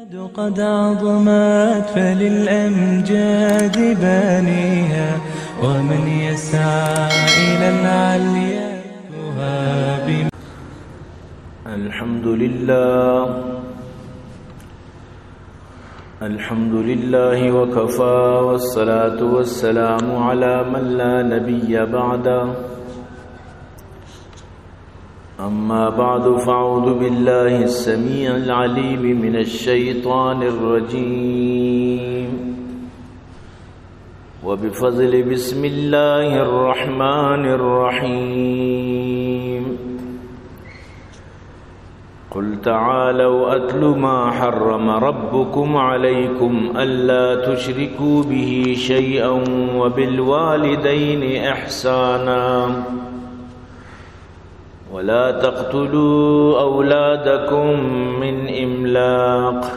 قد عظمت فللأمجاد بانيها، ومن يسعى إلى العليا يهاب. الحمد لله. الحمد لله وكفى، والصلاة والسلام على من لا نبي بعده. أما بعد، فأعوذ بالله السميع العليم من الشيطان الرجيم. وبفضل بسم الله الرحمن الرحيم. قل تعالوا أتل ما حرم ربكم عليكم ألا تشركوا به شيئا وبالوالدين إحسانا ولا تقتلوا أولادكم من إملاق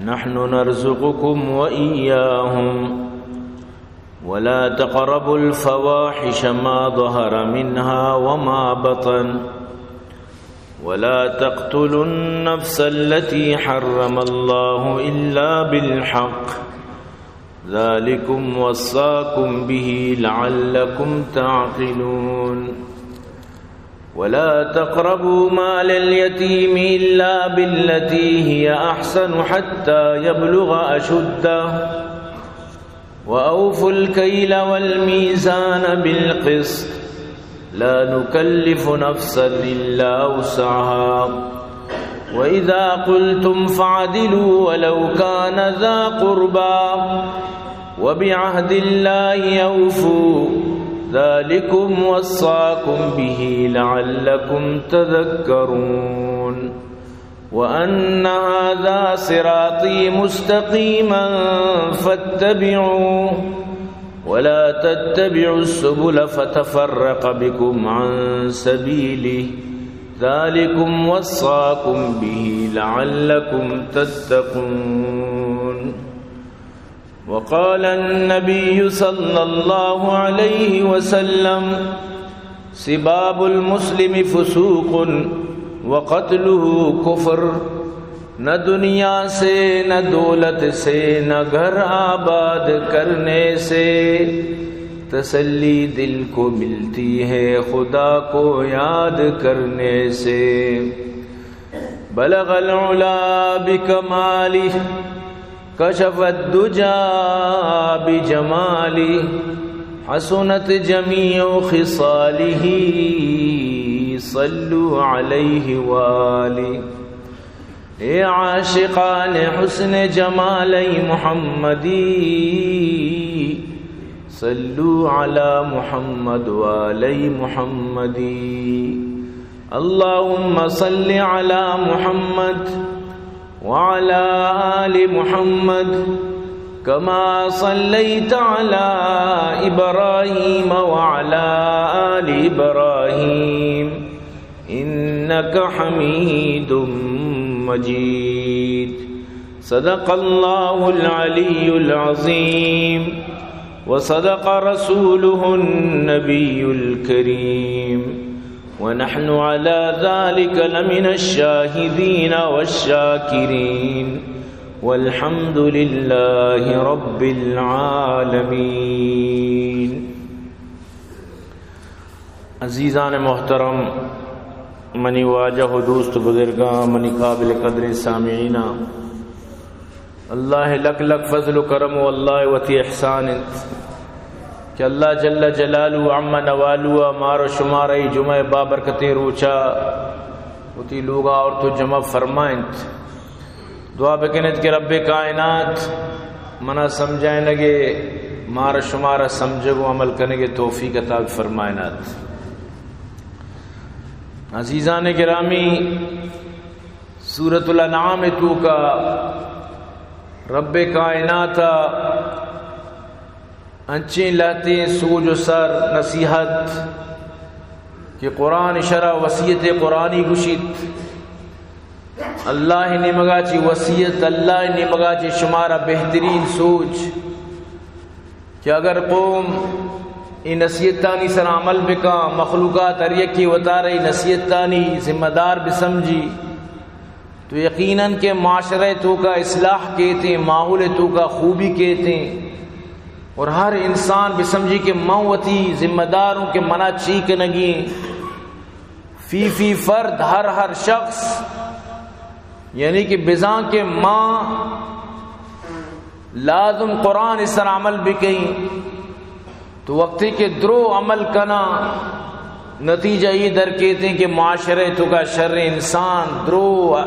نحن نرزقكم وإياهم ولا تقربوا الفواحش ما ظهر منها وما بطن ولا تقتلوا النفس التي حرم الله إلا بالحق ذلكم وصاكم به لعلكم تعقلون. ولا تقربوا مال اليتيم إلا بالتي هي أحسن حتى يبلغ أشده وأوفوا الكيل والميزان بالقسط لا نكلف نفسا إلا وسعها وإذا قلتم فاعدلوا ولو كان ذا قربى وبعهد الله أوفوا ذلكم وصاكم به لعلكم تذكرون. وأن هذا صراطي مستقيما فاتبعوه ولا تتبعوا السبل فتفرق بكم عن سبيله ذلكم وصاكم به لعلكم تتقون. وقال النبي صلى الله عليه وسلم: سباب المسلم فسوق وقتله كفر. نہ دنیا سے، نہ دولت سے، نہ گھر آباد کرنے سے تسلی دل کو ملتی ہے خدا کو یاد کرنے سے. بلغ العلا بكماله، كشف الدجى بجماله، حسنت جميع خصاله، صلوا عليه وآله. اے عاشقان حسن جمال محمدی، صلوا على محمد وآل محمد. اللهم صل على محمد وعلى آل محمد كما صليت على إبراهيم وعلى آل إبراهيم إنك حميد مجيد. صدق الله العلي العظيم وصدق رسوله النبي الكريم ونحن على ذلك لمن الشاهدين والشاكرين والحمد لله رب العالمين. عزیزان محترم، منی واجہ و دوست و بزرگاں، منی قابل قدریں سامعیناں، اللہ لک لک فضل و کرم و اللہ وتی احسان انت کہ اللہ جل جلالہ و عم نوالہ مار و شمارا اے جمعہ بابرکتیں روچا وتی لوگا آورت و جمع فرمائنت. دعا بکنیت کہ رب کائنات منا سمجھائینگے، مارا شمارا سمجھگ و عمل کنگے توفیق عطا فرمائینات. عزیزان گرامی، سورۃ الانعام توکا رب کائنات انچیں لہتیں سوج و سر نصیحت کہ قرآن شرع وصیت قرآنی گوشیت. اللہ نیمگا چی وصیت، اللہ نیمگا چی شمارا بہترین سوج کہ اگر قوم اے نصیحتانی سر عمل بکاں، مخلوقات ہر یکی وتارا اے نصیحتانی ذمہ دار بسمجھی، تو یقیناً کہ معاشرہ توکا اصلاح کیتیں، ماحول توکا خوبی کیتیں، اور ہر انسان بسمجھی کہ من وتی ذمہ دار اوں کہ منا چی کنگی ایں۔ فی فی فرد، ہر ہر شخص، یعنی کہ بزاں کہ ما لازم قرآن سر عمل بکیں، تو وقتی کہ درو عمل کنا، نتیجہ یہ درکیتیں کہ معاشرہ توکا شر انسان، درو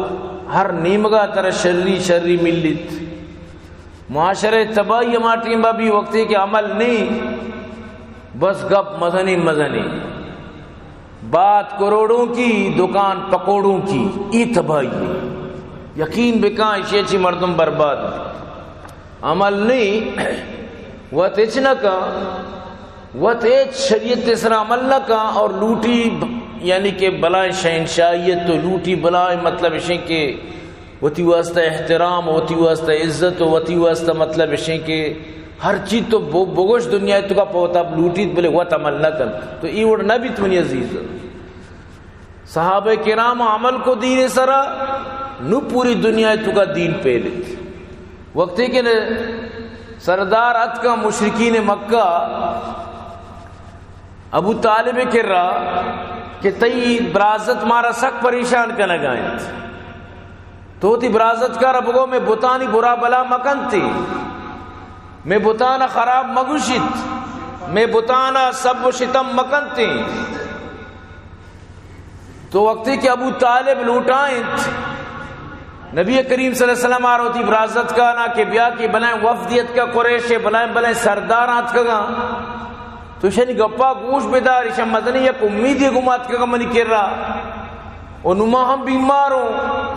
ہر نیمگا ترا شری شری ملیت۔ معاشرہ تباہی ہما ٹیم با بی وقتی کہ عمل نہیں، بس گپ مزنی مزنی، بات کروڑوں کی، دکان پکوڑوں کی، ای تباہی ہے۔ یقین بکاں، اشی چی مردم برباد۔ عمل نہیں، وت ہچ نہ کاں، وت ہچ شریعت سر عمل نہ کاں اور لوٹی، یعنی کہ بلائیں شہنشاہیت تو لوٹی، بلائیں مطلب اشیں کہ وتی واسطہ احترام، وتی واسطہ عزت و وتی واسطہ مطلب اشیں کہ ہر چیز تو بو-، بگوش دنیا توکا پہ وتا لوٹیت، بلے وت عمل نہ کنت۔ تو ای وڑ نہ بیت منی عزیز۔ صحابہ کرام عمل کو دین سرا، نو پوری دنیا توکا دین پھیلیت۔ وقتی کہ سردار اتکا مشرکین مکہ، ابو طالب کرا کہ تئی برازت مارا سک پریشان کنگا انت۔ تو وتی برازت کرا بگو، مئے بتانی برا بلا مکنتی، مئے بتانا خراب مگوشیت، مئے بتانا سب و شتم مکنتی۔ تو وقتی کہ ابو طالب لوٹائینت، نبی کریم صلی اللہ علیہ وسلم آرا وتی برازت کانا کہ بیا کہ بلائیں وفدی اتکا قریش، بلائیں بلائیں سرداراں اتکگاں، تو اشانی گپا گوش بدار، اشاں مزنی یک امیدی گما اتکگاں منی کرا۔ و نما ہم بیمار اوں،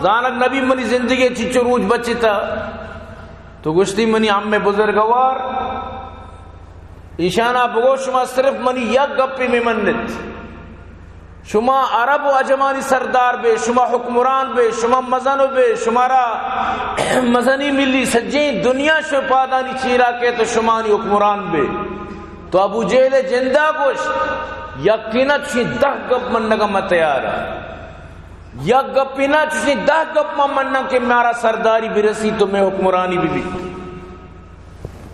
زانگ نبی منی زندگی چچو روچ بچتا۔ تو گوشتی، منی عم بزرگوار، ایشانا بگو، شما صرف منی یک گپے مہ منت۔ شما عرب و عجمانی سردار بے، شما حکمران بے، شما مزن بے، شمارا مزنی ملی، سجیں دنیا شو پادانی چیرا کے تو شمانی حکمران بے۔ تو ابو جہل جندا گوش، یقینا چشیں دہ گپ منگا ما تیار آں۔ یک گپے نہ، چشیں دہ گپ ما مناں کہ مارا سرداری برسی تو مئے حکمرانی ببیت۔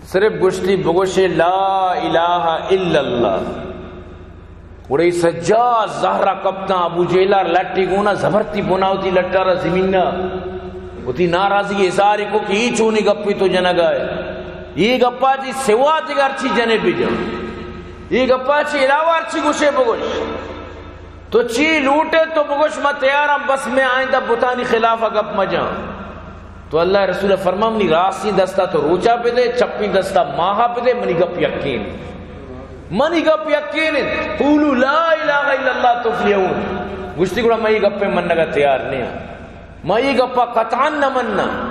صرف گوشتی، بگوشے، لا الہ الا اللہ۔ گڑا اے سجا زہرا کپتاں، ابو جہلا لٹے گونا زبرتی بنا وتی لٹارا زمینا۔ وتی ناراضی اظہار کو کہ اے چونی گپے تو جنگا ئے۔ اے گپا چی سوا دگہ ہرچی جنے بجن۔ اے گپا چی علاوہ ہرچی گوشے بگوش۔ تو چی لوٹے تو بگوش، ما تیاراں، بس مئے آئندہ بتانی خلاف گپ مجاں۔ تو اللہ رسول فرما، منی راستیں دستا تو روچا بدے، چپیں دستا ماہا بدے، منی گپ یقین۔ منی گپ یقین انت۔ قولوا لا الہ الا اللہ تفلحون۔ گوشتی گڑا من اے گپے منگا تیار نیاں۔ من اے گپا قطعاً نہ مناں۔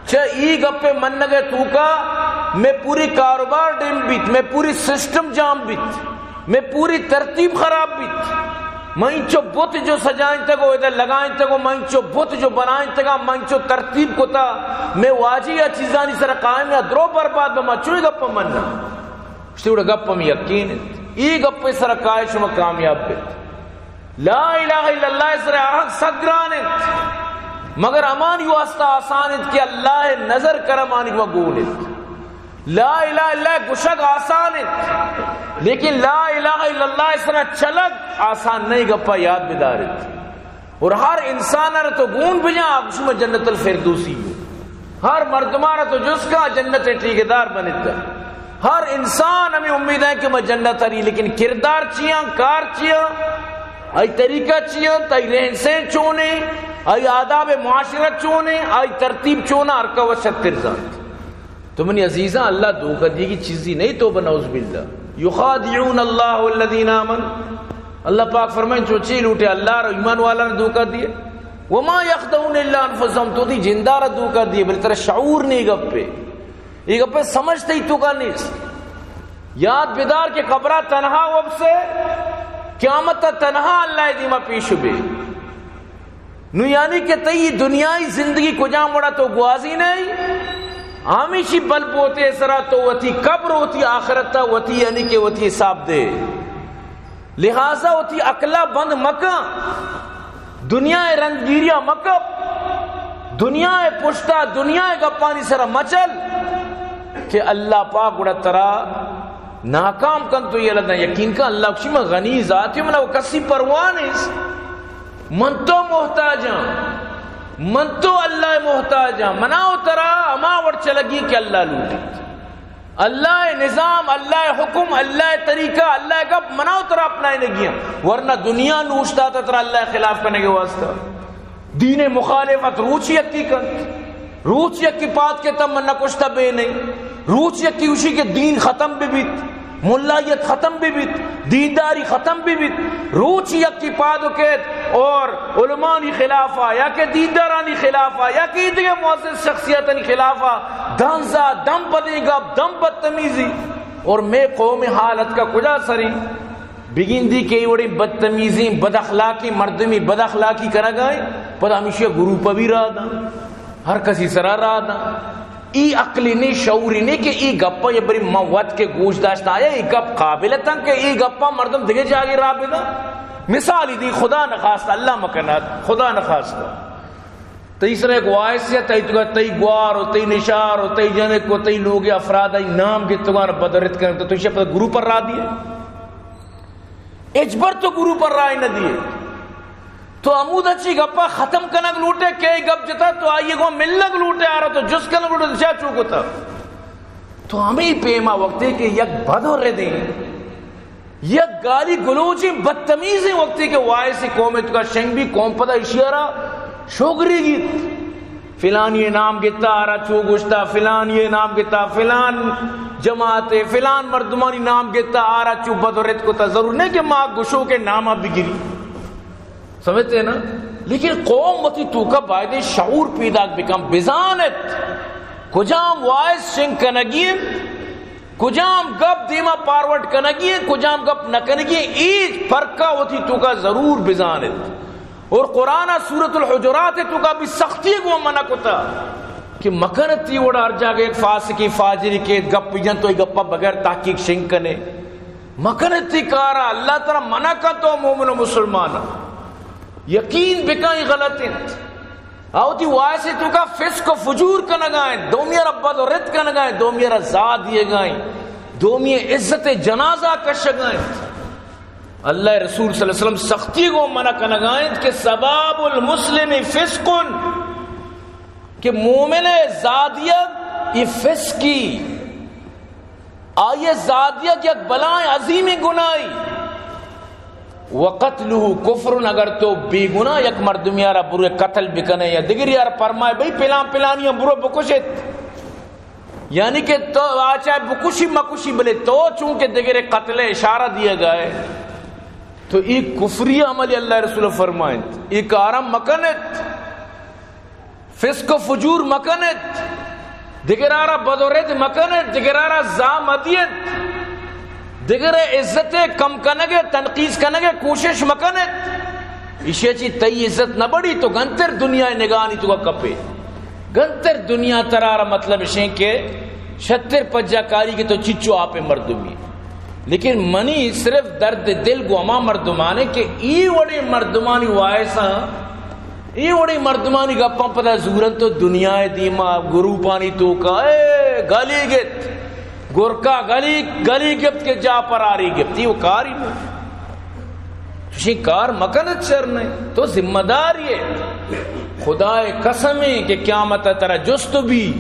چہ اے گپے منگے توکا مئے پوری کاروبار ڈیم بیت، مئے پوری سسٹم جام بیت، مئے پوری ترتیب خراب بیت۔ من انچو بت جو سجائینتگ و ادا لگائینتگ و من انچو بت جو بنائینتگا، من انچو ترتیب کتا، مئے واجہ یا چیزانی سر قائم یا درو برباد بہ، من چوئے گپ مناں۔ گوشتی، گڑا گپ ہم یقین انت۔ اے گپ سر کائے شما کامیاب بیت۔ لا الہ الا اللہ سر آہگ سک گران انت، مگر ہمانی واسطہ آسان انت کہ اللہ نظر کرمانی گون انت۔ لا الہ الا اللہ گشگ آسان انت، لیکن لا الہ الا اللہ سر چلگ آسان نہیں۔ گپا یاد بدار انت۔ اور ہر انسان را تو گون بجا، آ گوشی ما جنت الفردوسی ہوں۔ ہر مردمارا تو جست کا جنت ٹھیکیدار بنت۔ ہر انسان ہمیں امید ہے کہ ما جنت ہری، لیکن کردار چیاں، کار چیاں، آئی طریقہ چیاں، آئی رہن سہن چونے، آئی آداب معاشرت چونے، آئی ترتیب چونا، ہر کا وشت ترزانت۔ تو منی عزیزاں، اللہ دھوکہ دیگی چیزی نہیں، توبہ نعوذ باللہ۔ یخادعون اللہ والذین آمنوا، اللہ پاک فرمائیں، چو چی لوٹے اللہ را ایمان والا نے دھوکہ دیے۔ وما یخدعون الا انفسهم، تو دی جندارا دھوکہ دیے، بلے ترا شعور نہیں گپے۔ یہ گپے سمجھتے ہی تو کا نہیں۔ یاد بدار کہ قبرہ تنہا وپسے، قیامت تنہا اللہ دیما پیش بے۔ نو یعنی کہ تئی دنیای زندگی کجام وڑا تو گوازی نہیں، ہمیشی بل بوتے سرا تو وتی قبر، وتی آخرت، وتی یعنی کہ وتی حساب دے۔ لہذا وتی عقلا بند مکن، دنیا رندگیریا مکپ۔ دنیا ءِ پشتا، دنیا ءِ گپانی سرا مچل کہ اللہ پاک گڑا ترا ناکام کنت و یلہ دنت۔ یقین کن، اللہ گوشی، من غنی ذاتی، منا کسی پرواہ نیست۔ من تو محتاجاں، من تو اللہ ءِ محتاجاں، منا و ترا ہما وڑ چلگی کہ اللہ لوٹیت۔ اللہ ءِ نظام، اللہ ءِ حکم، اللہ ءِ طریقہ، اللہ ءِ گپ منا و ترا اپنائینگی ایں، ورنہ دنیا نوشتات ترا اللہ ءِ خلاف کنگ ءِ واسطہ۔ دین ءِ مخالفت روچ یکی کنت، روچ یکی پاد کئیت من نہ کشتہ بے نئیں، روچ یکی گوشی کہ دین ختم بہ بیت، ملائیت ختم بہ بیت، دینداری ختم بہ بیت، روچ یکی پاد کئیت اور علمانی خلافا یا کہ دیندارانی خلافا یا کہ دیگہ معزز شخصیتانی خلافا دنزا، دم پدیں گپ، دم بدتمیزی۔ اور مئے قوم ءِ حال اتکا کجا سریں؟ بگندی کہ اے وڑیں بدتمیزیں، بد اخلاقیں مردمے بد اخلاقی کنگا ایں، پدا ہمیشی ءَ گروپ ءَ بھی راہ داں، ہر کسی سرا راہ داں۔ اے عقلی نے، شعوری نے کہ اے گپاں، یا بری من وت کہ گوش داشت آیا، اے گپ قابل اتاں کہ اے گپاں مردم دگہ جاگے راہ بداں۔ مثالی دی، خدا نخواستہ، اللہ مکنات، خدا نخواستہ۔ تئی سرا یک وائس یا تئی توکا تئی گوار و تئی نشار و تئی جنک و تئی لوگ افراد ءِ نام گتگان بدرت کنگ، تو ایشی پدا گروپ ءَ راہ دیئے؟ ہچبر تو گروپ ءَ راہ نہ دیئے۔ تو ہمودا چی گپا ختم کنگ لوٹے کہ اے گپ جتا، تو آئی گو ملگ لوٹے، آرا تو جست کنگ لوٹے، تو چا چو کتا؟ تو ہمے پیما وقتے کہ یک بد و ردیں، یک گالی گلوچیں بدتمیزیں وقتے کہ وائس قوم ءِ توکا شنگ بی، قوم پدا ایشی ءَ را شوگری گیت۔ فلانی ءِ نام گتا، آرا چو گوشتا، فلانی ءِ نام گتا، فلان جماعت ءِ، فلان مردمانی نام گتا، آرا چو بد و رد کتا۔ ضرور نہ کہ ما گشوک ءِ نام ءَ بگری۔ سمجھتے نا؟ لیکن قوم وتی توکا باید شعور پیداک بکن، بزانت کجام وائس شنگ کنگی انت، کجام گپ دیما پارورڈ کنگی انت، کجام گپ نہ کنگی انت، اے پرکا وتی توکا ضرور بزانت۔ اور قرآن ءَ سورۃ الحجرات ءِ توکا بھی سختی گو منع کتا کہ مکنت ای وڑا ہر جاگہ یک فاسقی فاجری کہ گپ جن تو اے گپا بغیر تحقیق شنگ کنے۔ مکنت ای کارا، اللہ تعالی منع کن تو مومن و مسلمان۔ یقین بکن ای غلط انت۔ آ وتی وائس ءِ توکا فسق و فجور کنگا انت، دومی ءَ را بد و رد کنگا انت، دومی ءَ را زاہ دیگا انت، دومی ءِ عزت ءِ جنازہ کشگا انت۔ اللہ ءِ رسول صلی اللہ علیہ وسلم سختی گو منع کنگا انت کہ سباب المسلم فسق، کہ مومن ءِ زاہ دیگ اے فسقی، آئی ءِ زاہ دیگ یک بلائیں عظیمیں گناہی۔ وقتلہ کفر، اگر تو بے گناہ یک مردمی ءَ را برے قتل بکنے یا دگری ءَ را پرمائے، بھئی پلان پلانی ءَ برو بکشت، یعنی کہ تو آ چاہے بکشی مکشی، بلے تو چونکہ دگرے قتل ءِ اشارہ دیگا ئے، تو اے کفری عمل، اللہ ءِ رسول فرمائنت، اے کاراں مکنت۔ فسق و فجور مکنت، دگرا را بد و رد مکنت، دگرا را زاہ مدیت، دگرے عزت کم کنگے، تنقیص کنگے کوشش مکنت۔ ایشی چی تئی عزت نہ بڑی، تو گنتر دنیا نگاہانی تو کپے۔ گنتر دنیا ترا را مطلب اشیں کہ شتر پجا کاری کہ تو چچو آپ مردمی۔ لیکن منی صرف درد دل گو ہما مردمانے کہ ای وڑیں مردمانی وائساں، ای وڑیں مردمانی گپاں پدا زورن تو دنیا دیما گروپانی توکا، اے گلی گت، گرکا گلی، گلی گپت کہ جا پر آری گپتی، وہ کاری نہ۔ چشیں کار مکنت، شر نہ۔ تو ذمہ داری ئے۔ خدا قسم ئے کہ قیامت ترا جست بی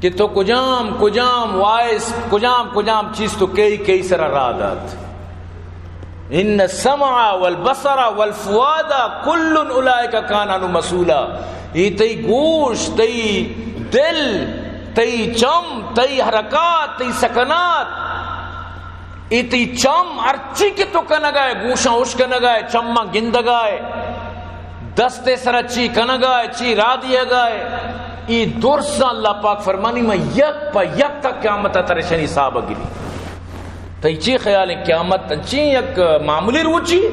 کہ تو کجام کجام وائس، کجام کجام چیز تو کئی کئی سرا راہ دات۔ ان السمع والبصر والفؤاد کل اولئک کان عنہ مسئولا۔ اے تئی گوش، تئی دل، تئی چم، تئی حرکات، تئی سکنات، اے تئی چم، ہرچی کہ تو کنگا ئے، گوشاں اشکنگا ئے، چماں گندگا ئے، دست ءِ سرا چی کنگا ئے، چی راہ دیگا ئے، اے درساں اللہ پاک فرمانی، من یک پہ یک تا قیامت ءَ ترشانی حساب گری۔ تئی چی خیال ایں، قیامت انچیں یک معمولی روچی؟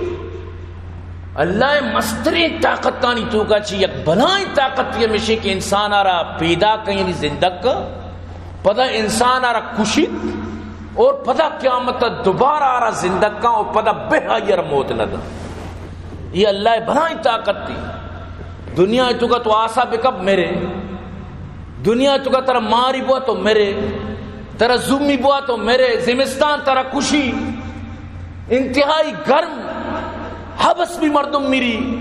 اللہ ءِ مستریں طاقتانی توکا چی یک بلائیں طاقت ئے، ہمیشی کہ انسان ءَ را پیدا کن، یعنی زندگ کن، پدا انسان ءَ را کشیت اور پدا قیامت ءَ دوبارہ آ را زندگ کن اور پدا بہ آئی ءَ را موت نہ دن۔ اے اللہ ءِ بلائیں طاقت ئے۔ دنیا ءِ توکا تو آسا بکپ، مرے۔ دنیا ءِ توکا ترا ماری بوا تو مرے، ترا زومی بوا تو مرے، زمستان ترا کشی، انتہائی گرم، حبس بی مردم مری۔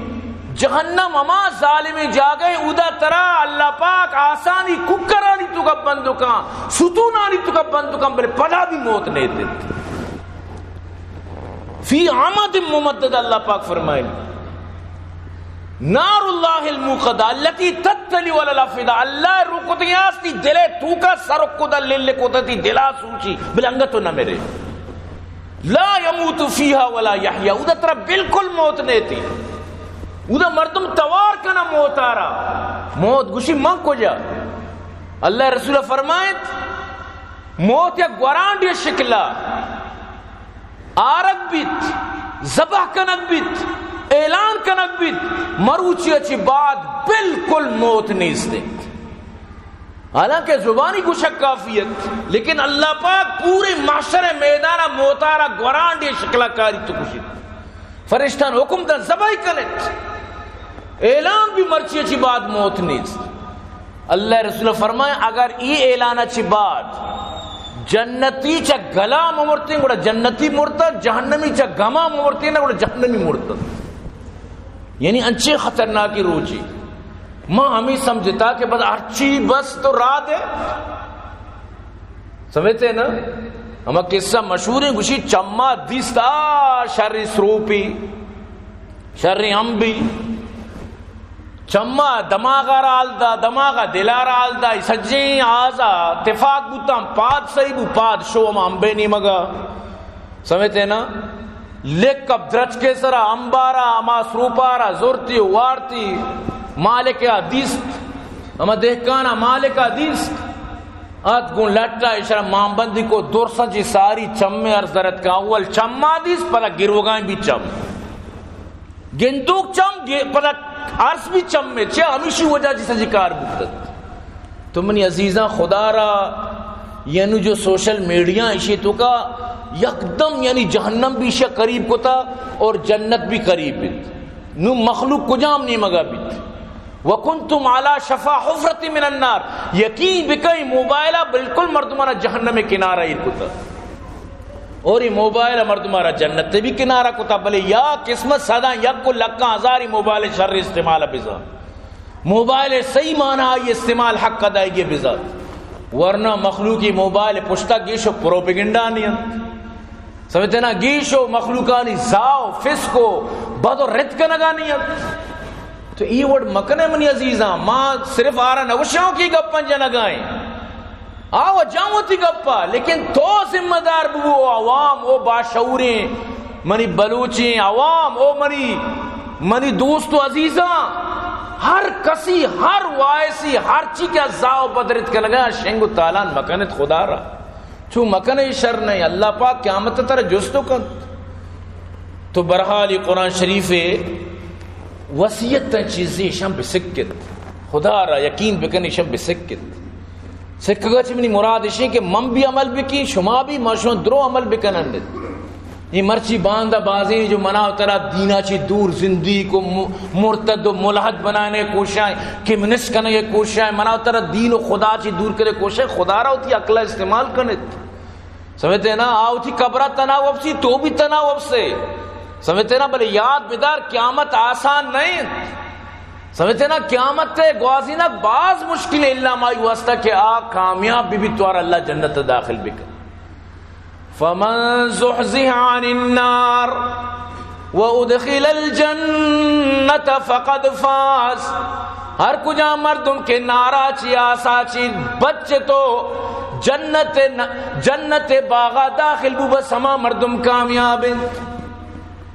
جہنم ہما ظالمیں جاگہ ایں، اودا ترا اللہ پاک آسانی ککرانی توکا بند کن، ستونانی توکا بند کن، بلے پدا بی موت نیت۔ فی عمد ممددہ، اللہ پاک فرمائے، نار اللہ الموقدہ التی تطلع علی الافئدہ، اللہ ءِ رکتگیں آس تئی دل ءِ توکا سر کتا، لل کتا، تئی دل ءَ سوچی، بلے انگت تو نہ مرے۔ لا یموت فیہا ولا یحیا، اودا ترا بالکل موت نیتی۔ اودا مردم توار کنا موت ءَ را۔ موت گوشی من کجا؟ اللہ ءِ رسول فرمائیت، موت یک گورانڈی شکلا آرگ بیت، ذبح کنگ بیت، اعلان کنگ بیت، مروچی ءَ چہ بعد بالکل موت نیست انت۔ حالانکہ زبانی گوشگ کافی انت، لیکن اللہ پاک پورے محشر ءِ میدان ءَ موت ءَ را گورانڈی شکلا کاریت و کشیت۔ فرشتان حکم دنت، ذبح کنیت۔ اعلان بی مرچی ءَ چہ بعد موت نیست۔ اللہ ءِ رسول فرمائے، اگر ای اعلان ءَ چہ بعد جنتی چہ گلا ممرتیں، گڑا جنتی مرتا، جہنمی چہ گما ممرتیں، نہ گڑا جہنمی مرتا۔ یعنی انچیں خطرناکیں روچے۔ ما ہمے سمجھتا کہ بس ہرچی بس تو راہ دے۔ سمجھتے نا؟ ہما قصہ مشہور ایں، گوشی چما دیست آ شریں سروپی، شریں امبی۔ چما دماغ ءَ را حال دا، دماغ ءَ دل ءَ را حال دا، اے سجیں آزا تفاق بوتاں، پاد سہی بو، پاد شو ہما امبے نیمگا۔ سمجھتے نا؟ لک اب درچکے سرا امبارا، ہما سروپارا زرتی و وارتی، مالک ءَ دیست، ہما دہکانا مالک ءَ دیست، ات گوں لٹ ءَ اشرا مانبندی کو، درساں چی ساری چمے ارز درت کا، اول چما دیست، پدا گروگائیں بی چم۔ گندوک چم، گے-، پدا ارس بی چم میں، چہ ہمیشی وجہ چی سجی کار بوتت۔ تو منی عزیزاں، خدا را، یعنی جو سوشل میڈیا اشی توکا یکدم یعنی جہنم بی شہ قریب کتا اور جنت بی قریب بیت۔ نو مخلوق کجام نیمگا بیت؟ وکنتم علی شفا حفرۃ من النار۔ یقین بکئی موبائل ءَ بالکل مردمانا جہنم کنارہ ایر کتا۔ اور اے موبائل ءَ مردمارا جنت ءَ بی کنارہ کتا، بلے یا قسمت صداں یک و لکاں ہزاری موبائل شر استعمال ءَ بزان۔ موبائل صحیح معنی آئی استعمال حق ادائیگی بزان۔ ورنہ مخلوقی موبائل پشتا گیش و پروپیگنڈا نی انت۔ سمجھتے نا؟ گیش و مخلوقانی زاو، فسق و بد و رد کنگا نی انت۔ تو ای وڑ مکنے منی عزیزاں، ما صرف آرا نوشاں کہ گپاں جنگائیں۔ آ و جاں وتی گپا، لیکن تو ذمہ دار ببو، او عوام، او باشعوریں منی بلوچیں عوام، او منی، منی دوست و عزیزاں، ہر کسی، ہر وائسی، ہر چی کہ زاو بدرت کنگا، شنگ و تالان مکنت خدا را۔ چو مکنے شر نہیں، اللہ پاک قیامت ترا جستو کنت۔ تو برحال قرآن شریف وصیت تن چیزیں شم بسکت۔ خدا را یقین بکن، شم بسکت۔ سکگا چہ منی مراد اشیں کہ من بھی عمل بکیں، شما بھی، ما شما درو عمل بکنن۔ یہ مرچی باندا بازیں جو منا و ترا دینا چی دور زندگی کو م-، مرتد و ملحد بنانے کوشاں، کمیونسٹ کنگے کوشاں، منا و ترا دین و خدا چی دور کرے کوشاں، خدا را وتی عقل استعمال کنت۔ سمجھتے نا؟ آ وتی قبرا تنا وپسی، تو بھی تنا وپسے۔ سمجھتے نا؟ بلے یاد بدار، قیامت آسان نہیں۔ سمجھتے نا؟ قیامت تے گوازینگ باز مشکل ہے، الا مائی واسطہ کہ آ کامیاب بی، بی توار اللہ جنت داخل بکن۔ فمن زحزح عن النار وادخل الجنة فقد فاز۔ ہر کجا مردم کہ نارا چی آسا چی بچ تو جنت ن-، جنت باغا داخل بو، بس ہما مردم کامیاب انت۔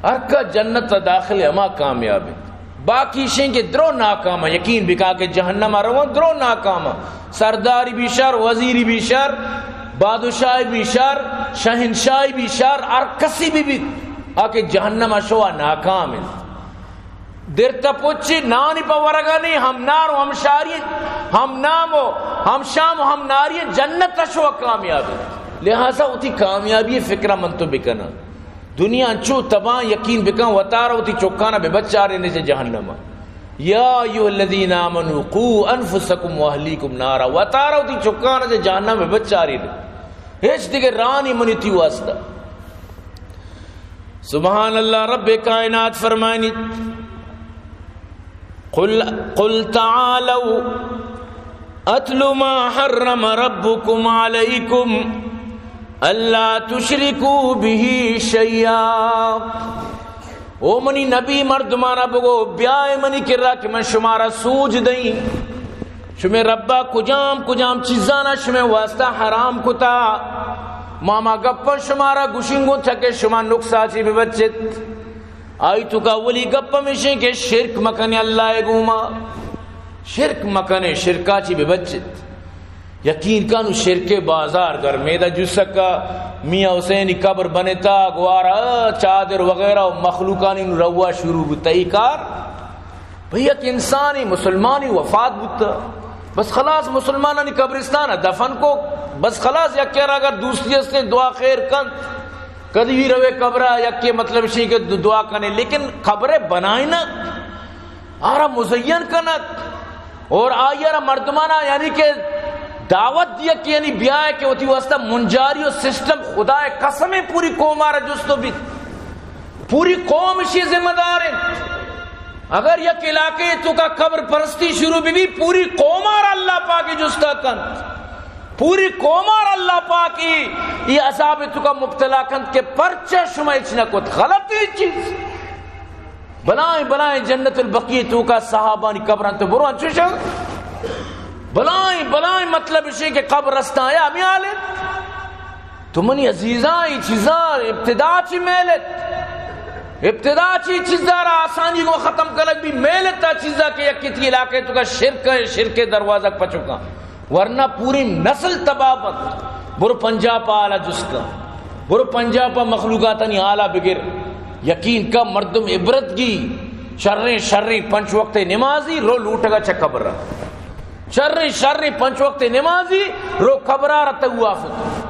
ہر کا جنت داخل ہما کامیاب انت۔ باقی شیں کہ درو ناکام، یقین بکا کہ جہنم روان درو ناکام۔ سرداری بھی شر، وزیری بھی شر، بادشاہی بھی شر، شہنشاہی بھی شر، ہر کسی بھی بیت، آ کہ جہنم شوا ناکام انت۔ درتا پچی نانی پہ ورگا نہیں، ہم نار و ہم شاری، ہم نام و ہم شام و ہم ناری، جنت شوا کامیاب انت۔ لہذا وتی کامیابی فکر من تو بکناں۔ دنیا انچو تباہ، یقین بکن وتارا وتی چکانا بہ بچارے نے چہ جہنم۔ یا ایھا الذین آمنوا قوا انفسکم واہلیکم نارا، وتارا وتی چکان چہ جہنم بچارید، ہچ دگہ راہ نی منی تی واسطہ۔ سبحان اللہ، رب کائنات فرمائنیت، قل، قل تعالوا اتل ما حرم ربکم علیکم الا تشرکوا به شیئا۔ او منی نبی، مردمانا بگو، بیائے منی کرا کہ من شمارا سوج دئیں۔ شمے ربا کجام کجام چیزانا شمے واسطہ حرام کتا۔ ما ہما گپاں شمارا گوشیں گوں تاکہ شما نقصا چی ببچت۔ آئی توکا اولی گپ ہمیشیں کہ شرک مکنے اللہ ء گوما۔ شرک مکنے، شرکا چی ببچت۔ یقین کن، شرک بازار گرمے دا، جسکا میاں حسینی قبر بنتا، گوارا چادر وغیرہ و مخلوقانی نو روا شروع بوتا۔ ای کار بھئی، یک انسانی مسلمانی وفات بوتا، بس خلاص، مسلمانانی قبرستان دفن کو، بس خلاص، یکے را اگر دوستی ہستیں دعا خیر کنت، کدی بھی روے قبرا، یکے مطلب شی کہ دعا کنے، لیکن قبر بنائینت، آرا مزین کنت اور آئی را مردمانا یعنی کہ دعوت دیا کہ یعنی بیائے کہ وتی واسطہ منجاری و سسٹم، خدا قسم، پوری قوم آرا جستو بیت، پوری قوم اشی ذمہ دار انت۔ اگر یک علاقے توکا قبر پرستی شروع بی بی، پوری قوم آرا اللہ پاک جستا کنت، پوری قوم آرا اللہ پاک ای عذاب توکا مبتلا کنت کہ پرچہ شما اچ نہ کت، غلط ای چیز۔ بلائیں بلائیں جنت البقیع توکا صحابانی قبر انت، برو انچوش انت۔ بلائیں بلائیں مطلب اشی کہ قبر رستاں یا ہمیں حال انت۔ تو منی عزیزاں، ای چیزاں ابتدا چی میلت؟ ابتدا چی چیزاں را آسانی کو ختم کنگ بی میلت تا چیزاں کہ یک کتی علاقے توکا شرک ہے، شرک دروازہ پچکا۔ ورنہ پوری نسل تباہ بنت۔ برو پنجاب پہ حالا جست کن۔ برو پنجاب پہ مخلوقاتانی حالا بگر۔ یقین کا مردم عبرت گی۔ شریں شریں پنچ وقت نمازی رو لوٹگا چہ قبر را۔ شریں شریں پنچ وقت نمازی رو قبرا را طواف کن۔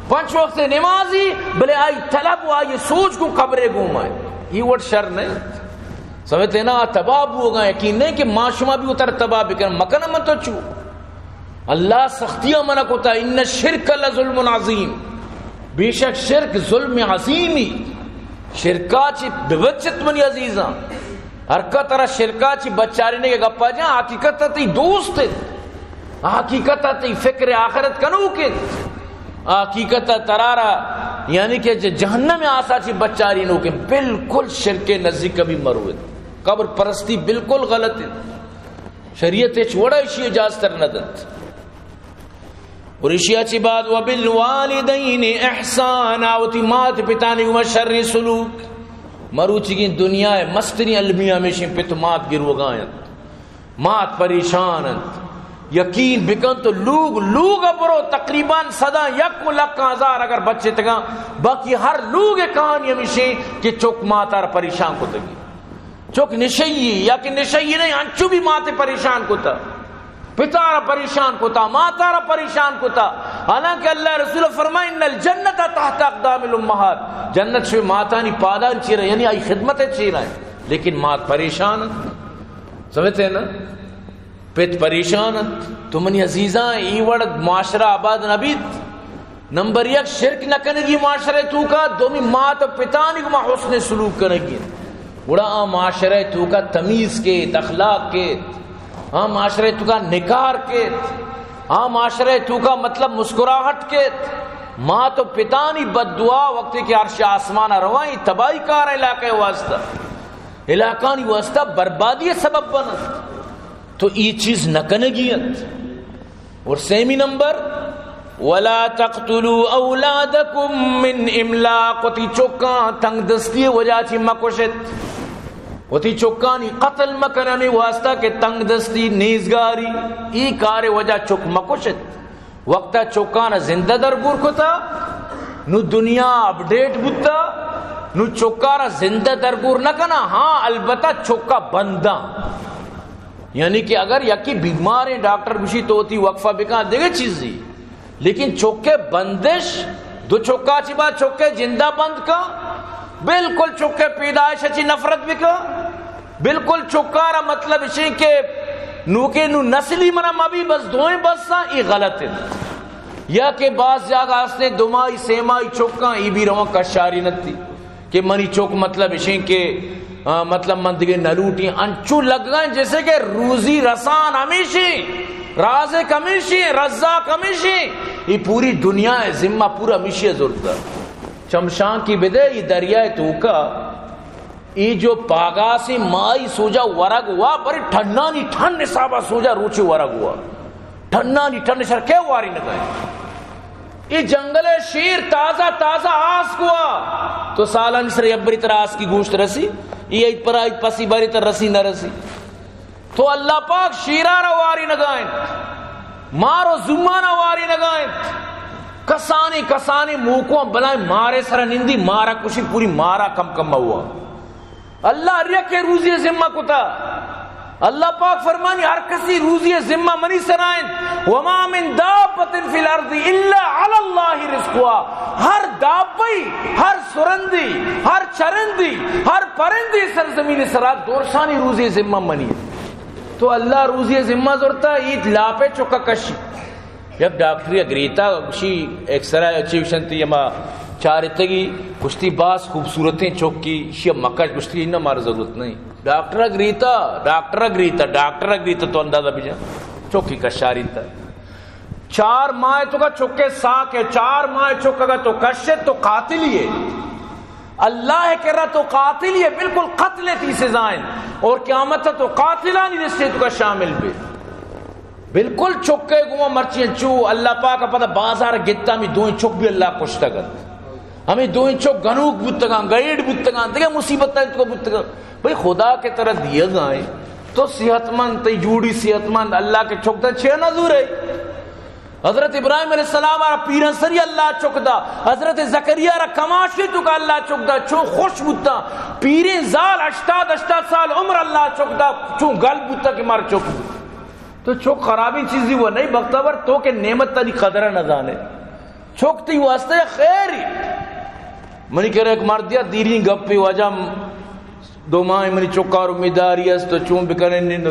پنچ وقت نمازی بلے آئی طلب و آئی سوچ کو قبرے گوما ہے۔ یہ وڑ شر نہیں۔ سمجھتے نا؟ تباہ بوگا، یقین نہیں کہ ما شما بھی اتر تباہ بکن۔ مکن من تو چو۔ اللہ سختیاں منع کتا، ان الشرک لظلم عظیم، بے شک شرک ظلم عظیمی۔ شرکا چی ببچت منی عزیزاں، ہر کا ترا شرکا چی بچارنے کے گپا جاں، حقیقت تئی دوست ہے، حقیقت تئی فکر آخرت کنو کے، حقیقت ترارا یعنی کہ ج-، جہنم آسا چی بچاری نو کے، بالکل شرک نزدیک کبھی مروت۔ قبر پرستی بالکل غلط ہے۔ شریعت ہچ وڑا اشی اجازت تر نہ دنت۔ اور اشیا چی بعد وبالوالدین احسانا، وتی مات پتانی گوما شریں سلوک۔ مروچیگیں دنیا ء مستریں المیہ ہمیشیں پت مات گروگا انت، مات پریشان انت۔ یقین بکن تو لوگ، لوگ ء برو تقریباً صدا یک و لکھ ہزار اگر بچتگاں، باقی ہر لوگ ء کہانی ہمیشیں کہ چک ماتار پریشان کتگی۔ چک نشئی یا کہ نشئی نہیں، انچو بھی ماتے پریشان کتا، پتارا پریشان کتا، ماتارا پریشان کتا۔ حالانکہ اللہ رسول فرمائے، ان الجنت تحت اقدام الامہات، جنت شوی ماتانی پادان چیرا، یعنی آئی خدمت چیرا ہے، لیکن مات پریشان انت۔ سمجھتے ہیں نا؟ پت پریشان انت۔ تو منی عزیزاں، ای وڑ معاشرہ آباد نہ بیت۔ نمبر یک، شرک نہ کنگی معاشرہ توکا، دومی مات و پتانی گما حسن سلوک کنگی۔ گڑا آ معاشرہ توکا تمیز کیت، اخلاق کیت، آ معاشرہ توکا نکار کیت، آ معاشرہ توکا مطلب مسکراہٹ کیت۔ مات و پتانی بد دعا وقتی کہ عرش آسمان روائیں، تباہی کار علاقہ واسطہ، علاقانی واسطہ بربادی سبب بنت۔ تو ای چیز نہ کنگی انت۔ اور سیمی نمبر، ولا تقتلوا اولادکم من املاق، وتی چکاں تنگ دستی وجہ چی مکشت، وتی چکانی قتل مکن ہمیں واسطہ کہ تنگ دستی، نیزگاری، ای کار وجہ چک مکشت۔ وقتا چکان زندہ درگور کتا، نو دنیا اپڈیٹ بوتا، نو چکارا زندہ درگور نہ کنا، ہاں البتہ چکا بنداں۔ یعنی کہ اگر یکی بیماریں، ڈاکٹر گوشی تو وتی وقفہ بکن، دگہ چیزی، لیکن چکے بندش، دو چکا چی با چکے جندہ بند کا، بالکل چکے پیدائش چی نفرت بکا، بالکل چکارا مطلب اشیں کہ نوکے نو نسلی منا مبی، بس دوئیں بس آں، ای غلط انت۔ یا کہ باز جاگہ ہستیں دو ماہی، سے ماہی چکاں، ای بھی رواں کشاری نتی کہ منی چک مطلب اشیں کہ، آ، مطلب من دگہ نہ لوٹیں۔ انچو لگگاں جیسے کہ روزی رسان ہمیشیں، رازق ہمیشیں، رزاق ہمیشیں۔ ای پوری دنیا ءِ ذمہ پورا ہمیشی ءَ زرتہ۔ چمشانکی بدے، ای دریائے توکا ای جو پاگاسیں ماہی سوجا ورگ وا، برے ٹنانی ٹن حسابا سوجا روچے ورگ وا۔ ٹنانی ٹن، شر کے واری نہ گئے۔ ای جنگل ءِ شیر تازہ تازہ آسک وا۔ تو سالانی سر یک بری ترا آسکی گوشت رسی، ای ایت پر آیت پسی بری تر رسی نہ رسی۔ تو اللہ پاک شیرا را واری نگائنت، مار و زومانا واری نگائنت۔ کسانیں کسانیں موکواں بلائیں مارے سرا نندی، مارا کشی، پوری مارا کم کم ہوا۔ اللہ ہر یکے روزی ذمہ کتا۔ اللہ پاک فرمانی، ہر کسی روزی ذمہ منی سرا انت۔ وما من دابة في الأرض إلا على الله رزقها۔ ہر دابئی، ہر سرندی، ہر چرندی، ہر پرندی سرزمین سرا درسانی روزی ذمہ منی۔ تو اللہ روزی ذمہ زرتا، ایت لاپے چکا کشی۔ یک ڈاکٹرے ءَ گریتا، گوشی ایکسرے ءَ چی گوشنتی، ہما چارتگی، گوشتی باز خوبصورتیں چکی، شی مکش، گوشتی اناں مارا ضرورت نہیں۔ ڈاکٹر ءَ گریتا، ڈاکٹر ءَ گریتا، ڈاکٹر ءَ گریتا، تو اندازہ بجن۔ چکی کشاریتا۔ چار ماہ تو کا چکے ساک ہے، چار ماہ چک اگر تو کشے تو قاتل ہی ہے۔ اللہ ءِ کرا تو قاتل ہی ہے، بالکل قتل ءِ تئی سزا انت۔ اور قیامت ءَ تو قاتلانی لسٹ ءَ تو کا شامل بے۔ بالکل چکے گوں مرچی انچو اللہ پاک ءَ پدا بازار گتا، ہمے دوئیں چک بھی اللہ کشتگ انت۔ ہمے دوئیں چک گنوک بوتگاں، گائیڈ بوتگاں، دگہ مصیبت انت کو بوتگاں۔ بھئی خدا کہ ترا دیگا ایں، تو صحت مند، تئی جوڑی صحت مند، اللہ کہ چک داں چیا نہ زورے؟ حضرت ابراہیم علیہ السلام ءَ را پیرن سری اللہ چک دا، حضرت زکریا ءَ را کماشی تو کا اللہ چک دا، چون خوش بوتا، پیریں زال ہشتاد، ہشتاد سال عمر اللہ چک دا، چون گل بوتا کہ مار چک بوت۔ تو چک خرابیں چیزی وہ نہیں، بختور تو کہ نعمت تانی قدر نہ زانے۔ چک تئی واسطہ خیر ہی۔ منی کرا یک مردیا دیریں گپے، واجہ دو ماہ منی چکار امیداری است، تو چون بکنن نند۔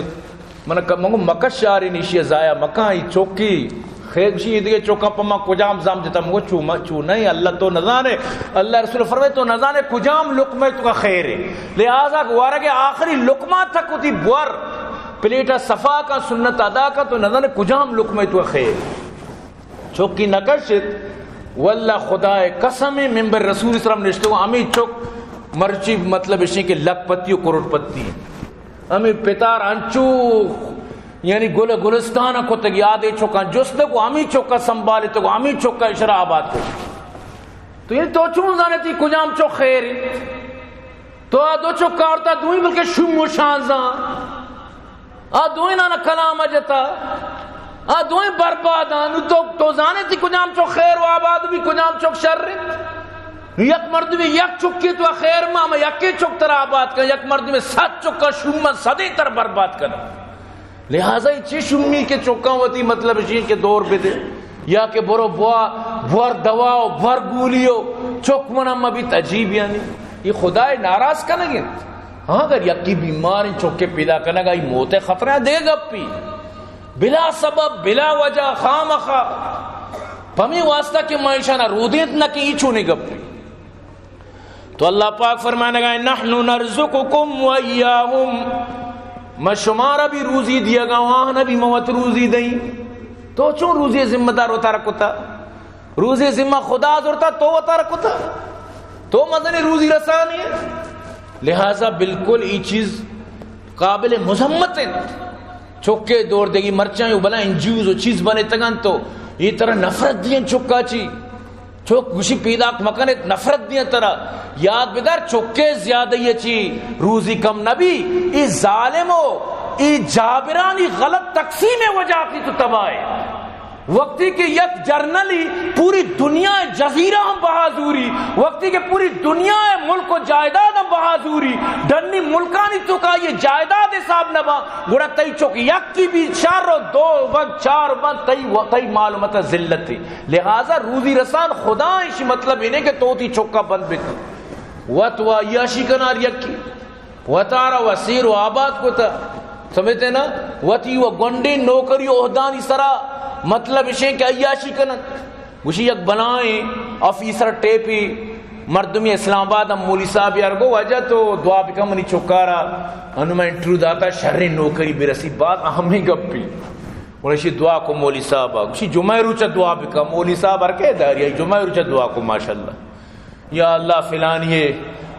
من ک-، من گو مکش شاری نیشی ضائع مکان، ای چکی خیر شی دیگه چکا پہ ما کجام زام جتا؟ من گو چو ما-، چو نہیں، اللہ تو نزانے۔ اللہ رسول فرمائے تو نزانے کجام لقمہ تو کا خیر ہے۔ لہذا ورگ آخری لقمہ تک ہوتی بور پلیٹا صفا کا سنت ادا کا، تو نزانے کجام لقمہ تو کا خیر۔ چکی نہ کشت، واللہ خدائے قسم، ممبر رسول اسلام نشتو، ہمیں چک مرچی مطلب اشیں کہ لکھ پتی و کروڑ پتی۔ ہمیں پتار انچو یعنی گل گلستان کتگ، یادے چکاں جست کو، ہمیں چکا سنبھالتگ، ہمیں چکا اشرا آباد کو۔ تو یعنی تو چون زانے تئی کجام چک خیر انت؟ تو آ دو چکا آورتا دوئیں بلکہ شوم و شانزاں۔ آ دوئیناں کلام جتا۔ آ دوئیں برباداں۔ نو تو، تو زانے تئی کجام چک خیر و آباد بی، کجام چک شر انت؟ نو یک مردمے یک چکے تو خیر ما، ما یکے چک ترا آباد کن، یک مردمے صد چکا شوم صدے تر برباد کن۔ لہذا اے چی شومی کہ چکاں وتی مطلب اشی کہ دور بدے، یا کہ برو بوا، بور دوا و بور گولی و چک منا مبیت، عجیب یعنی۔ اے خدائے ناراض کنگ انت۔ ہاں، اگر یکی بیمار انت، چکے پیدا کنگ، آئی موت خطرہ دے گپی۔ بلا سبب، بلا وجہ، خامخا۔ پمی واسطہ کہ ما ایشانا رودینت نہ کہ ای چونی گپی۔ تو اللہ پاک فرمانگا، نحن نرزقکم و ایاہم، ما شمارا بھی روزی دیگا، واہنا بھی موت روزی دیں۔ تو چون روزی ذمہ دار وتارا کتا؟ روزی ذمہ خدا زرتا، تو وتارا کتا؟ تو مزنی روزی رسانی ہے۔ لہذا بالکل ای چیز قابل مذمت انت۔ چکے دور دگی مرچاں و بلا این جی اوز و چیز بنے تگن تو یہ طرح نفرت دین چکا چی۔ چک گوشی پیداک مکنت، نفرت دیاں ترا۔ یاد بدار، چکے زیادہ یہ چی روزی کم نبی۔ ای ظالم و ای جابرانی غلط تقسیم وجہ تی تو تباہ ہے۔ وقتی کہ یک جرنلی پوری دنیا جزیرہ ہم بہا زوری، وقتی کہ پوری دنیا ملک و جائیداد ہم بہا زوری، ڈنی ملکانی تو کا یہ جائیداد حساب نبا، گڑا تئی چک یکی بی چار و دو بند چار بند تئی و-، تئی معلومت ذلت ہے۔ لہذا روزی رسان خدا، ایشی مطلب انہیں کہ تو تی چکا بند بکن۔ وت و عیاشی کنار یکی۔ وتارا وسیر و آباد کتا، سمجھتے نا؟ وتی و گونڈیں نوکری و عہدانی سرا، مطلب اشیں کہ عیاشی کنن۔ گوشی یک بلائیں آفیسر ٹیپی مردمی اسلام آباد ہم مولی صاحب یار گو، واجہ تو دعا بکن منی چکارا، انو میں انٹرویو داتا، شریں نوکری برسی، باز اہمیں گپی۔ گوشی دعا کو مولی صاحب، گوشی جمعہ روچ دعا بکن۔ مولی صاحب ہر کے داری، جمعہ روچ دعا کو، ماشاءاللہ۔ یا اللہ فلانی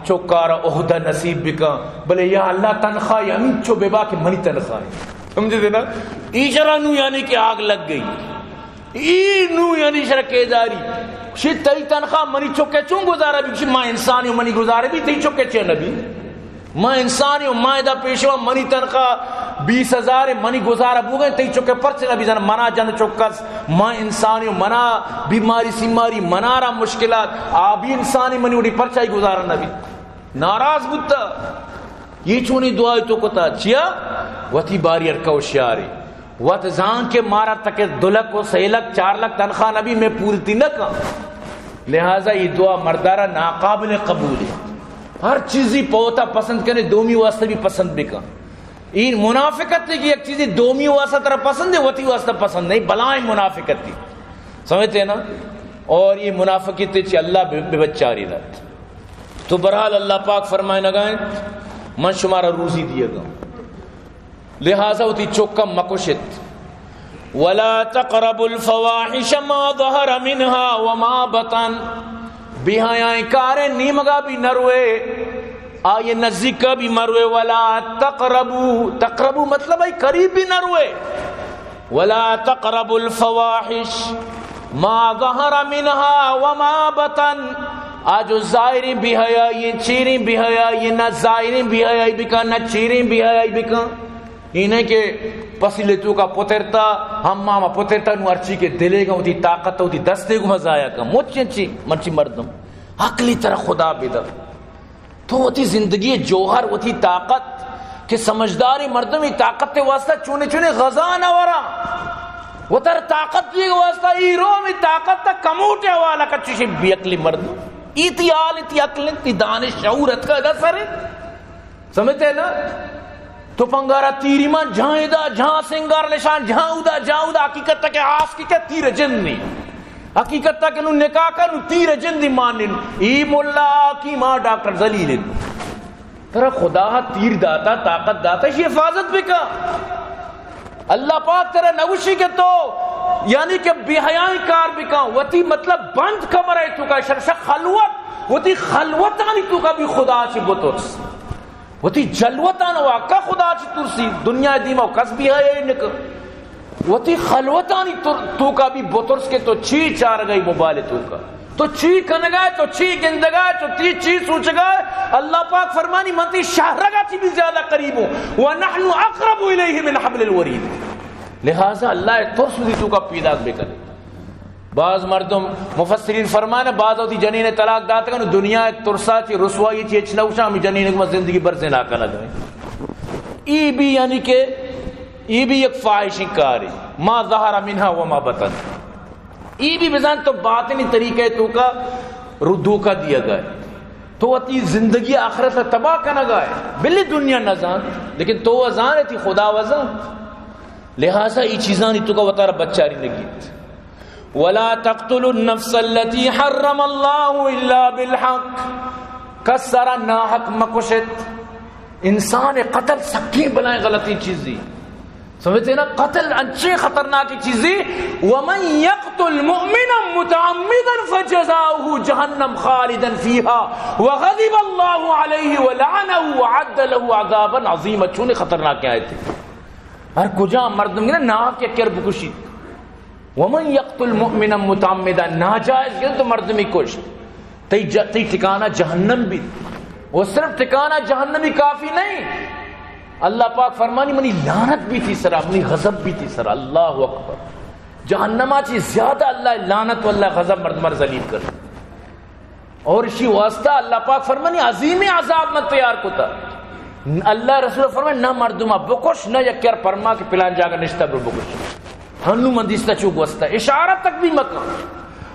چکارا عہدہ نصیب بکن، بلے یا اللہ تنخواہ ہمینچو ببا کہ منی تنخواہ۔ سمجھتے نا؟ ایشرا نو یعنی کہ آگ لگ گئی۔ ای نو یعنی شر کے داری۔ شی تئی تنخواہ منی چکے چون گزارہ بی؟ شی ما انسانی و منی گزارہ بی، تئی چکے چے نبی؟ ما انسانی و ما ادا پیشوا، منی تنخواہ بیس ہزار، منی گزارہ بوگئے، تئی چکے پرچے نبی؟ زن منا جن چکس، ما انسانی و منا بیماری سیماری، منا را مشکلات، آ بی انسانی، منی وڑی پرچائی گزارہ نبی؟ ناراض بوتا۔ یہ چونی دعای تو کتا؟ چیا؟ وتی باری ارکا ہوشیاری۔ وت زان کہ مارا تک دو لکھ و سے لکھ، چار لکھ تنخواہ نبی، میں پورتی نہ کن۔ لہذا یہ دعا مردارا ناقابل قبول ہے۔ ہر چیزی پوتا پسند کنے، دومی واسطہ بھی پسند بکن۔ این منافقت ہے کہ یک چیزی دومی واسطہ ترا پسند ہے، وتی واسطہ پسند نہیں، بلائیں منافقت ہے۔ سمجھتے ہیں نا؟ اور یہ منافقت ہے چی اللہ بے، بے بچاری رات۔ تو بہرحال اللہ پاک فرمائے نگائیں، من شمارا روزی دیے گا۔ لہذا وتی چکا مکشت۔ ولا تقربوا الفواحش ما ظهر منها وما بطن۔ بے حیائیں کاریں نیمگا بھی نہ روئے، آئیے نزدیکا بھی مہ روئے۔ ولا تقربوا، تقربوا مطلب ہے قریب بھی نہ روئے۔ ولا تقربوا الفواحش ما ظهر منها وما بطن۔ آ جو ظاہریں بے حیائی، چیریں بے حیائی، نہ ظاہریں بے حیائی بکن، نہ چیریں بے حیائی بکن۔ اینہ کہ پسیلے توکا پترتا، حمام پترتا، نو ہرچی کہ دلے گا وتی طاقت وتی دستے گما ضائع کن۔ مچ چی مرچی مردم عقلی ترا خدا بدہ۔ تو وتی زندگی جوہر، وتی طاقت، کہ سمجھداریں مردم ای طاقت واسطہ چونے چونے غذا نہ ورا۔ وتر طاقت دیگ واسطہ ای رو ہمیں طاقت تا کموٹے حوالہ کچھ شی بے عقلی مردم۔ ای تی حال، تی عقل، تی دانش شعور اتکا ادا سرے۔ سمجھتے نا؟ تو پنگارا تیری مان جھاں ادا، جھاں سنگار نشان، جھاں ادا، جھاں ادا، حقیقت تا کہ آس کی کہ تیر جن نہیں۔ حقیقت تا کہ نو نکاح کا نو تیر جن دی مان نین۔ ای ملا حکیم آ ڈاکٹر ذلیل۔ ترا خدا تیر داتا، طاقت داتا، شی حفاظت بکا۔ اللہ پاک ترا نگوشی کہ تو یعنی کہ بے حیائی کار بکا، وتی مطلب بند کمرے توکا شر شر خلوت، وتی خلوتانی توکا بھی خدا چی بترس۔ وتی جلوتان واکا خدا چی ترسی، دنیا دیما کس بے حیائی نکا۔ وتی خلوتانی تر-، توکا بھی بترس کہ تو چی چارگئی موبائل توکا۔ تو چی کنگا ئے، تو چی گندگا ئے، تو تی چی سوچگا ئے؟ اللہ پاک فرمانی، من تی شہرگا چی بھی زیادہ قریب ہوں۔ ونحن اقرب الیہ من حبل الورید۔ لہذا اللہ ترس دی توکا پیداک بکنے۔ بعض مردم، مفسرین فرمانے، بعض وتی جنین طلاق داتگن، دنیا ترسا چی رسوائی چی ہچ نہ گوشاں، ہمیں جنین کو زندگی بھر زنا کنگ۔ ای بھی یعنی کہ ای بھی یک فاحشیں کاری، ما ظهر منها وما بطن۔ ای بھی بزان تو باطنی طریقے توکا رو دھوکا دیگا ئے۔ تو وتی زندگی آخرت تباہ کنگا ئے۔ بلے دنیا نہ زان، لیکن تو و زان، تی خدا و زان۔ لہذا ای چیزانی توکا وتارا بچاری نگیت۔ ولا تقتلوا النفس التي حرم الله الا بالحق۔ کس سرا ناحق مکشت۔ انسان قتل سکیں بلائیں غلطیں چیزی۔ سمجھتے نا؟ قتل انچیں خطرناکیں چیزی۔ ومن يقتل مؤمنا متعمدا فجزاؤه جهنم خالدا فيها وغضب الله عليه ولعنه وأعد له عذابا عظيما۔ چونیں خطرناکیں آیتے۔ ہر کجا مردم گنا ناحق یکر بکشی۔ ومن یقتل مؤمنا متعمدا، ناجائز گند تو مردمی کشت، تئی ج-، تئی ٹھکانہ جہنم بیت۔ و صرف ٹھکانہ جہنمی کافی نہیں، اللہ پاک فرمانی، منی لعنت بھی تئی سرا، منی غضب بھی تئی سرا۔ اللہ اکبر۔ جہنما چی زیادہ اللہ لعنت و اللہ غضب مردمار ذلیل کر۔ اور اشی واسطہ اللہ پاک فرمانی، عظیمیں عذاب من تیار کتا۔ اللہ رسول فرمانی، نہ مردما بکش، نہ یکیار پرما کہ پلان جاگہ نشتہ برو بکش۔ ہنو من دیستا چو گوستا، اشارہ تک بھی مکن۔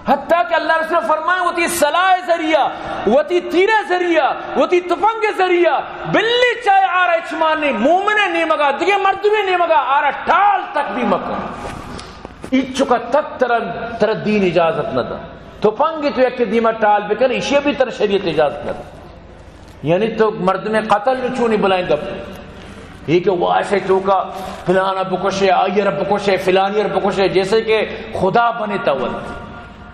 حتیٰ کہ اللہ رسول فرمائے، وتی سلاح ذریعہ، وتی تیر ذریعہ، وتی تفنگ ذریعہ، بلی چاہے آرا اچمان نے، مومن نیمگا، دگہ مردم نیمگا آرا ٹال تک بھی مکن۔ ایچکا تک ترا، ترا دین اجازت نہ دا۔ تفنگ تو یک دیما ٹال بکن، ایشی بھی ترا شریعت اجازت نہ دا۔ یعنی تو مردم قتل نو چونی بلائیں گپ۔ یہ کہ واش ہے تو کا فلانا بکشے، آئیر بکشے، فلانی بکشے، جیسے کہ خدا بنے تول۔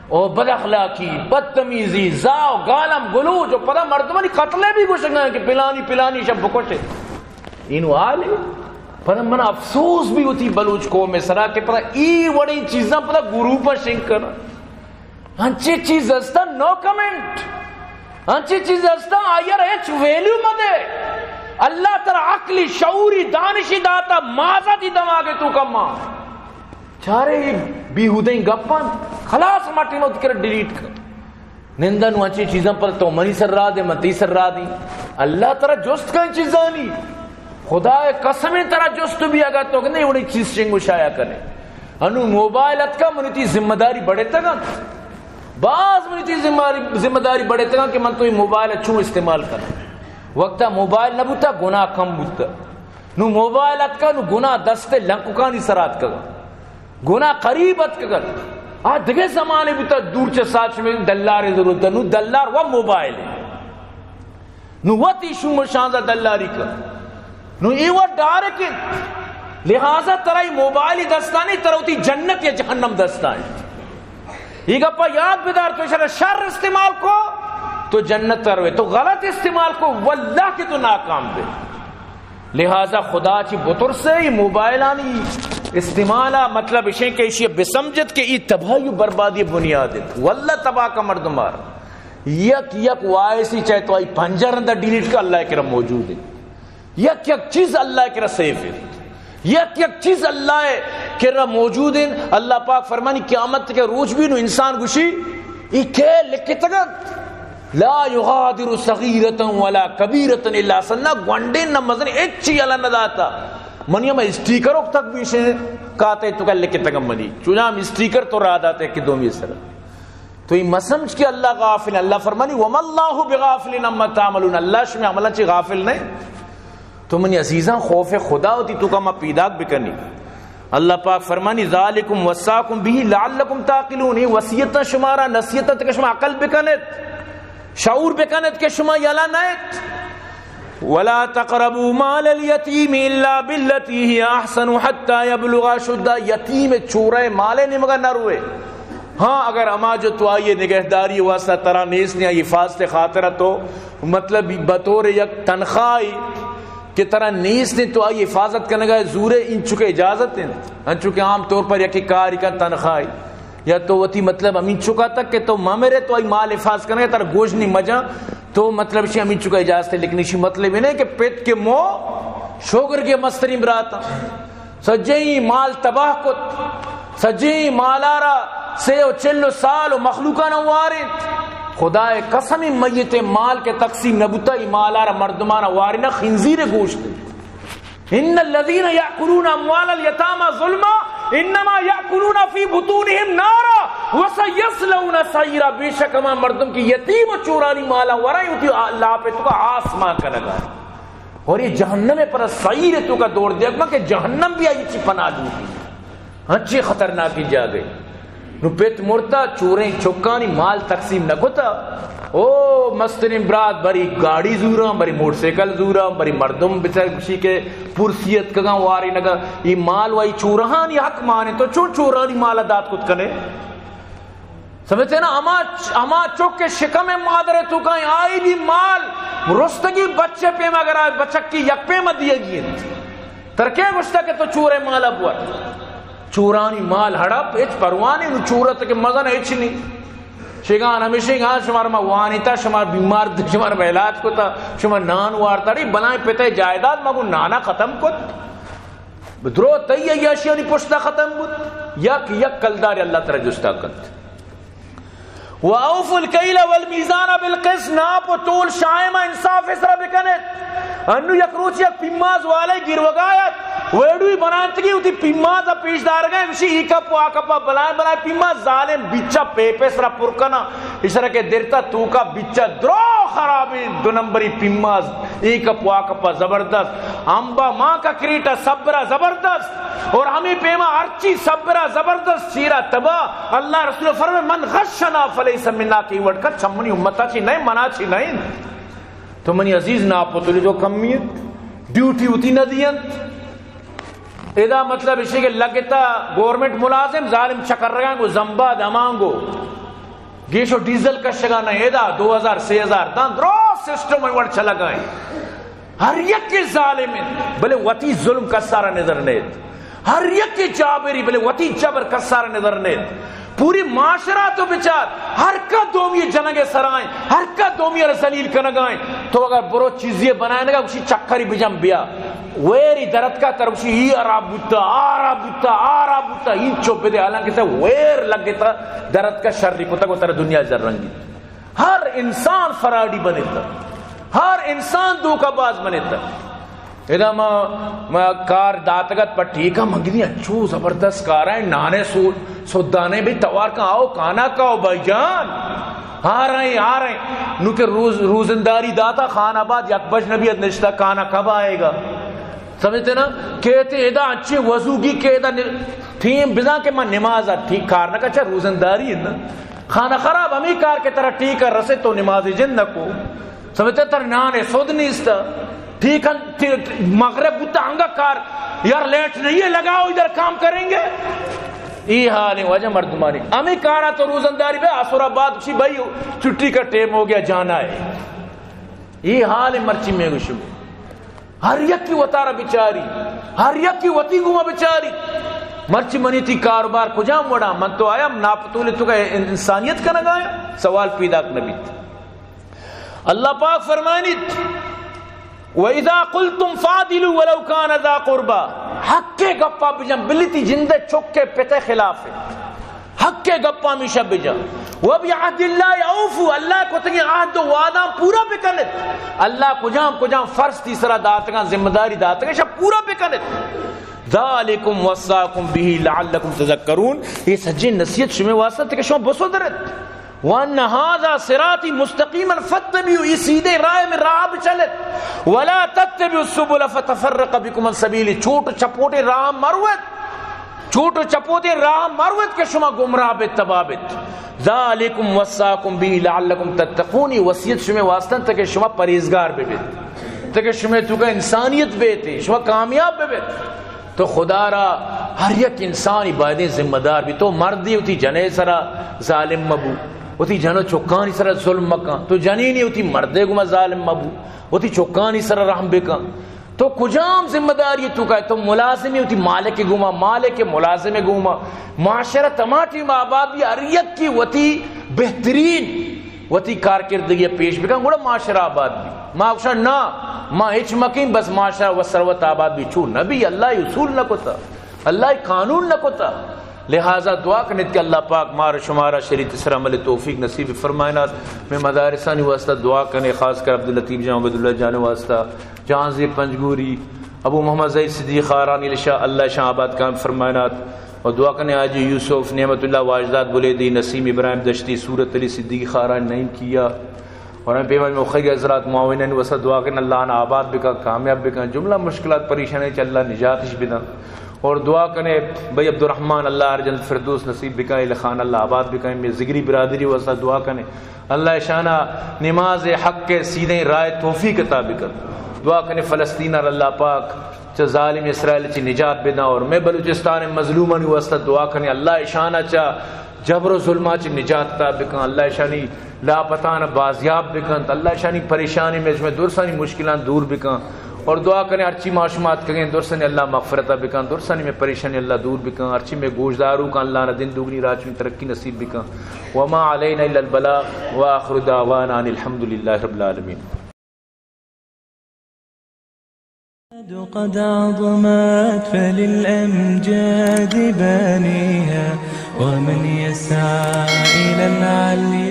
او بد اخلاقی، بدتمیزی، زاو، گالم، گلوچ، و پدا مردمانی قتل بھی گوشگا کہ فلانی، فلانی شب بکشے۔ اینو حال ہے۔ پدا من افسوس بھی ہوتی بلوچ قوم سرا کہ پدا ای وڑی چیزاں پدا گروپ شنگ کرنا۔ انچیں چیز ہستاں، نو کمنٹ۔ انچیں چیز ہستاں، آئیر ہچ ویلیو مدے۔ اللہ ترا عقلی، شعوری، دانشی داتا، مازا تی دماغے تو کما۔ چارے ای بیہودیں گپاں، خلاص مٹی مت کر ڈیلیٹ کر۔ نندا نو انچیں چیزاں پر تو منی سر را دے، من تی سر را دی۔ اللہ ترا جست کن چیزانی۔ خدا قسم ترا جست بھی اگا تو کہ نہیں وڑی چیز شنگ و شایا کنے۔ انو موبائل اتکا منی تی ذمہ داری بڑے تگا۔ باز منی تی ذمہ داری، ذمہ داری بڑے تگا کہ من تو یہ موبائل چون استعمال کرنا۔ وقتا موبائل نہ بوتا، گناہ کم بوتا۔ نو موبائل اتکا، نو گناہ دست لنککانی سر اتکگا۔ گناہ قریب اتکگا۔ آ دگہ زمانے بوتا، دور چہ ساچ میں دلارے ضرورت ہے۔ نو دلار و موبائل ہے۔ نو وتی شوم و شانزا دلاری کن۔ نو اے وت ڈارک انت۔ لہذا ترا اے موبائل دستانی، ترا وتی جنت یا جہنم دستانی۔ اے گپا یاد بدار، تو اشرا شر استعمال کو تو جنت تروے، تو غلط استعمال کو واللہ کہ تو ناکام بے۔ لہذا خدا چی بترسے، اے موبائلانی استعمالا مطلب اشیں کہ اشی بسمجھت کہ اے تباہی و بربادی بنیاد انت۔ واللہ تباہ کا مردم آر۔ یک یک وائسی چاہے تو آئی پنجر اندر ڈیلیٹ کا، اللہ کرا موجود ہے۔ یک یک چیز اللہ کرا سیف ہے۔ یک یک چیز اللہ کرا موجود ہے۔ اللہ پاک فرمانی قیامت کے روچ بھی نو انسان گوشی، ای کے لکھتگت؟ لا یغادر صغیرة ولا کبیرة الا احصاها، نہ گونڈے نہ مزن، اچی اللہ نہ داتا۔ منی ہم اسٹیکر تک بھی شے کاتے تو کا لکھتگم منی۔ چونام اسٹیکر تو را داتے کہ دومی سر۔ تو اے مسمجھ کہ اللہ غافل، اللہ فرمانی، وما اللہ بغافل عما تعملون، اللہ شمی عملان چی غافل نہیں۔ تو منی عزیزاں، خوف خدا ہوتی تو کا ما پیداک بکنی۔ اللہ پاک فرمانی، ذالکم وصاکم به لعلکم تعقلون، یہ وصیت شمارا نصیحت کہ شما عقل بکنت، شعور بکنت کہ شما یلا نہت۔ ولا تقربوا مال اليتيم الا بالتي هي احسن حتى يبلغ اشده، یتیم چورے مالے نیمگا نہ روئے۔ ہاں، اگر ہما جو تو آئی نگہداری واسطہ ترا نیست نے، آئی حفاظت خاطر تو مطلب بطور یک تنخواہی کہ ترا نیست نے، تو آئی حفاظت کنگا زورے، انچو کہ اجازت ہے، انچو کہ عام طور پر یکی کاری کا تنخواہی یا تو وتی مطلب ہمینچکا تک کہ تو مہ مرے تو آئی مال حفاظ کنگے، ترا گوش نہیں مجاں، تو مطلب شی ہمینچکا اجازت ہے، لیکن اشی مطلب یہ نہیں کہ پت کے مو شوگر کے مسترین براتا سجیں مال تباہ کت، سجیں مالارا سے و چل و سال و مخلوقان وارے۔ خدا قسم، میت مال کے تقسیم نہ بوتا، ای مالارا مردمان وارے نہ، خنزیر گوشت۔ ان الذين يأكلون اموال اليتامى ظلما انما يأكلون في بطونهم نارا وسيصلون سعيرا، بے شک ہما مردم کہ یتیم و چورانی مالا ورائیں، وتی لاپ تو کا آسمان کنگا، اور یہ جہنم پر سعیر تو کا دور دے، کہ جہنم بھی آئی چی پناہ لوٹی۔ ہنچی خطرناکی جاگہے۔ نو پت مرتا، چوریں چکانی مال تقسیم نہ کتا۔ او مسترین برات، بری گاڑی زوراں، بری موٹر سائیکل زوراں، بری مردم بچار گوشی کہ پرسی اتکگاں واری نگا، ای مال وائی چورہانی حق مانے، تو چون چورانی مال دات کت کنے؟ سمجھتے نا؟ ہما، ہما چک کے شکم مادر تو کہیں، آئی بھی مال رستگی بچے پیم، اگر آئے بچک کی یک پیم دیگی انت۔ ترکے گوشتا کہ تو چورے مالا بور۔ چورانی مال ہڑپ، ہچ پرواہ نہیں، نو چورت کہ مزن ہچ نہیں۔ شگان ہمیشہ گان شمار ما وانیتا، شمار بیمار، شمار ما علاج کتا، شمار نان وارتا، اڑی بلائیں پتے جائیداد ما گو نانا ختم کت۔ درو تئی عیاشیانی پشتا ختم بوت۔ یک یک کلدار اللہ ترا جستا کت۔ وأوفوا الكيل والميزان بالقسط، ناپ و تول شائما انصاف سرا بکنت۔ انو یک روچ یک پیماز والے گروگایت، ویڈیوی بنائینتگی وتی پیماز ءَ پیش دارگا، گوشی، ای کپ و آ کپ ءَ بلائیں بلائیں پیماز، ظالم، بیچ ءَ پیپ ءِ سرا پر کناں، ایشرا کہ درتا توکا بیچ ءَ درو خرابیں دو نمبری پیماز، ای کپ و آ کپ ءَ زبردست، امبا ماں کا کریٹا صبرا زبردست، اور ہمیں پیما ہرچی صبرا زبردست، چیرا تبا، اللہ رسول فرمائے، من غشنا فلیس منا، کہ وڑ کر چمنی امتا چی نہیں، منا چی نہیں۔ تو منی عزیز ناپتولی تو کمی انت، ڈیوٹی وتی نہ دی انت۔ ادا مطلب اشی کہ لگتا گورنمنٹ ملازم، ظالم چکرگاں گو زمبا دمانگو، گیش و ڈیزل کشگا نہ، ادا دو ہزار، سے ہزار دان درو سسٹم وڑ چلگائیں۔ ہر یک ظالم انت، بلے وتی ظلم کسارا نظر نیت۔ ہر یک جابری، بلے وتی جبر کسارا نظر نیت۔ پوری معاشرہ تو بچار، ہر کا دومی جنگ سرائیں، ہر کا دومی را ذلیل کنگائیں۔ تو اگر برو چیزی بنائے نگا، اسی چکری بجم بیا۔ ویری درتکا تر اسی ای خراب بوتا، آ خراب بوتا، آ خراب بوتا، اینچو بدے، حالانکہ سے ویر لگتا، درتکا شری کتا کو تر دنیا زر رنگی۔ ہر انسان فراڈی بنیتا، ہر انسان دھوکہ باز بنیتا۔ ادا ما، ما کار داتگت پر ٹھیکا منگنی انچو زبردست کار ہے، نانے سو، سودانے بھی توار کا آؤ، کانا کاؤ بھائی جان۔ آ رہے ہیں، آ رہے ہیں۔ نو کہ روز، روزنداری داتا خان آباد یک بج نبی نشتا، کانا کب آئے گا؟ سمجھتے نا؟ کہتے ادا اچھے وضو کی کہ ادا ن-، ٹیم بزاں کہ من نماز ٹھیک کار نہ کچا روزنداری ہے نا۔ خانہ خراب ہمیں کار کے طرح ٹھیک کر رسے تو نماز جن نہ کو۔ سمجھتے تر نان سود نیستا۔ ٹھیک ہے، ٹھیک، مغرب بوتا انگا کار، یار لیٹ نہیں ہے، لگاؤ ادھر کام کریں گے۔ ای حال ہے واجہ مردمانی۔ ہمیں کارا تو روزنداری بے، آسورا بعد اسی بھائی چھٹی کا ٹائم ہو گیا، جانا ہے۔ ای حال ہے مرچی میں گشم۔ ہر یکی وتارا بچاری، ہر یکی وتی گوما بچاری۔ مرچی منی تی کاروبار کجام وڑا؟ من تو آیا ناپتولی تو کا انسانیت کنگا آیا؟ سوال پیداک نبیت۔ اللہ پاک فرمانیت، وَإِذَا قُلْتُمْ فَاعْدِلُوا وَلَوْ كَانَ ذَا قُرْبَىٰ، حق گپا بجن، بلتی جندے چکے پتے خلاف ہے۔ حق ءِ گپاں ہمیشہ بجا۔ وَبِعَهْدِ اللَّهِ أَوْفُوا، اللہ ءِ کتگیں عہد و وعداں پورا بکنت۔ اللہ کجام کجام فرض تی سرا داتگاں، ذمہ داری داتگاں، شہ پورا بکنت۔ ذَٰلِكُمْ وَصَّاكُمْ بِهِ لَعَلَّكُمْ تَذَكَّرُونَ، یہ سجیں نصیحت شمے واسطہ تاکہ شما بسدرت۔ وَأَنَّ هَٰذَا صِرَاطِي مُسْتَقِيمًا فَاتَّبِعُوهُ، یہ سیدھے راہ میں راہ بچلت۔ وَلَا تَتَّبِعُوا السُّبُلَ فَتَفَرَّقَ بِكُمْ عَن سَبِيلِهِ، چوٹ چپوٹیں راہ مروت۔ چوٹ و چپوتیں راہ مروت کہ شما گمراہ بیت، تباہ بیت۔ ذَٰلِكُمْ وَصَّاكُمْ بِهِ لَعَلَّكُمْ تَتَّقُونَ، یہ وصیت شمے واسطہ تاکہ شما پرہیزگار بہ بیت، تاکہ شمے توکا انسانیت بیت، شما کامیاب بہ بیت۔ تو خدا را ہر یک انسانی بایدیں ذمہ دار بی۔ تو مردی وتی جنے سرا ظالم مبو، وتی جن و چکانی سرا ظلم مکن۔ تو جنینی وتی مردے گما ظالم مبو، وتی چکانی سرا رحم بکن۔ تو کجام ذمہ داری تو کا؟ تو ملازمی وتی مالک گوما، مالک ملازم گوما۔ معاشرہ تما ٹیم آباد بی، ہر یک کی وتی بہترین وتی کارکردگی پیش بکن، گڑا معاشرہ آباد بی۔ ما گوشاں نا، ما ہچ مکین، بس معاشرہ و ثروت آباد بی، چو نبی، اللہ اصول نہ کتا، اللہ قانون نہ کتا۔ لہذا دعا کنیت کہ اللہ پاک مار شمارا شریعت سر عمل توفیق نصیب فرمائنات۔ میں مدارسانی واسطہ دعا کنے، خاص کر عبداللطیف جان، عبیداللہ جان واسطہ، جہانزیب پنجگوری، ابو محمد زہیر صدیق خارانی لشا اللہ شان آباد کام فرمائنات۔ اور دعا کنے حاجی یوسف، نعمت اللہ، واجداد بلیدی، نسیم ابراہیم دشتی، صورت علی صدیق خاران نعیم کیا۔ اور ہمیں پیما موقع کے حضرات معاونین واسطہ دعا کنے اللہ آنا آباد بکا، کامیاب بکا، جملہ مشکلات پریشانی چ اللہ نجاتش بدن۔ اور دعا کنے بھائی عبدالرحمن، اللہ ہر جنت فردوس نصیب بکا، اہل خانہ اللہ آباد بکا، میں ذگری برادری واسطہ دعا کنے۔ اللہ اشانا نماز حق کے سیدھیں رائے توفیق عطا بکن۔ دعا کنے فلسطین اور اللہ پاک چہ ظالم اسرائیل چہ نجات بدن اور میں بلوچستان مظلومانی واسطہ دعا کنے اللہ اشانا چہ جبر و ظلما چہ نجات عطا بکن، اللہ اشانی لاپتان بازیاب بکنت، اللہ اشانی پریشانی میں شمے درسانی مشکلان دور بکن۔ اور دعا کنے ہرچی ما شما اتکگیں درسانی اللہ مغفرت بکن، درسانی میں پریشانی اللہ دور بکن، ہرچی میں گوشدارو کن اللہ نا دن دوگنی راچویں ترقی نصیب بکن۔ وما علینا الا البلاغ، وآخر دعوانا ان الحمد للہ رب العالمین۔ قد عظمت فللأمجاد بانيها، ومن يسعى إلى العلي